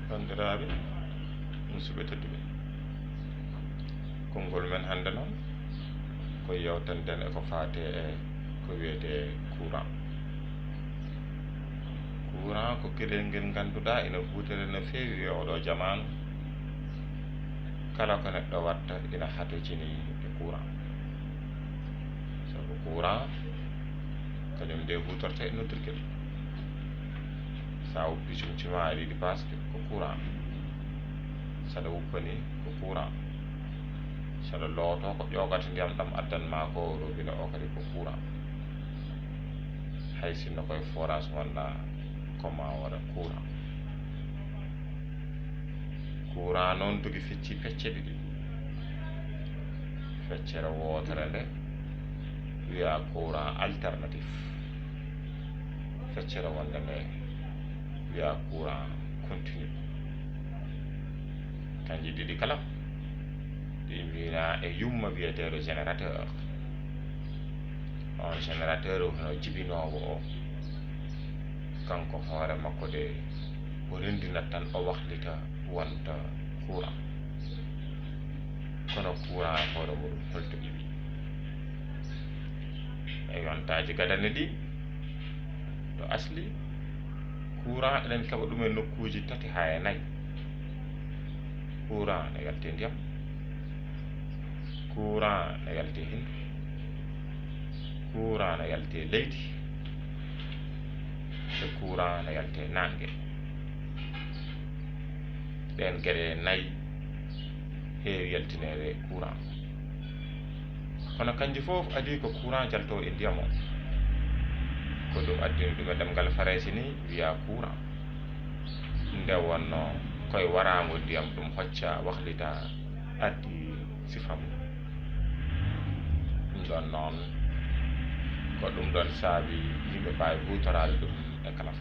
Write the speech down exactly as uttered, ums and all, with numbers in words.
Banndiraaɓe, musidɓe tedduɓe, konngol men hannde noon ko yewtanden e ko faati e ko wiyetee courant. Courant ko geɗel ngel ngannduɗaa ina huutere no feewi e oɗo jamaanu. Kala ko neɗɗo watta ina hatojini e courant. Sabu courant kañum nde huutorta e noddirgel. Sa woppi cumcuma aɗa yiɗi paasde ko courant. Saɗa wuppani ko courant. Saɗa looto ko ƴoogata ndiyam ɗam addan ma ko robinet o kadi ko courant. Hay sinno koye forage wonɗa ko ma waɗa courant. Courant noon dogi fecci pecce ɗiɗi. Feccere wootere nde wiya courant alternatif. Feccere wonde nde wiya courant continu. Kanji ɗiɗi kala ɗi mbina e yumma wiyeteeɗo générateur. On générateur hono jibinoowo o, kanko hoore makko de o renndinat tan o wahlita wonta courant. Kono courant e hoore muɗum holto iwi? E yontaaji gadane ɗi, to asli, courant eɗen keɓa ɗum e nokkuuji tati haa e nayi. Courant ne yalti e ndiyam, courant ne yalti e henndu, courant ne yalti e leydi, e courant ne yalti e naange. Ɗeen geɗe nayi heewi yaltineede courant. Kono kanji fof adii ko courant jaltoo e ndiyam o. Ko ɗum addini ɗum e ɗemngal Farayse ni wiya courant. Nde wonno koye waraango ndiyam ɗum hocca wahlita addi sifa mum. Ɗum ɗon noon ko ɗum ɗon saabi yimɓe mbaawi huutoraade ɗum e kala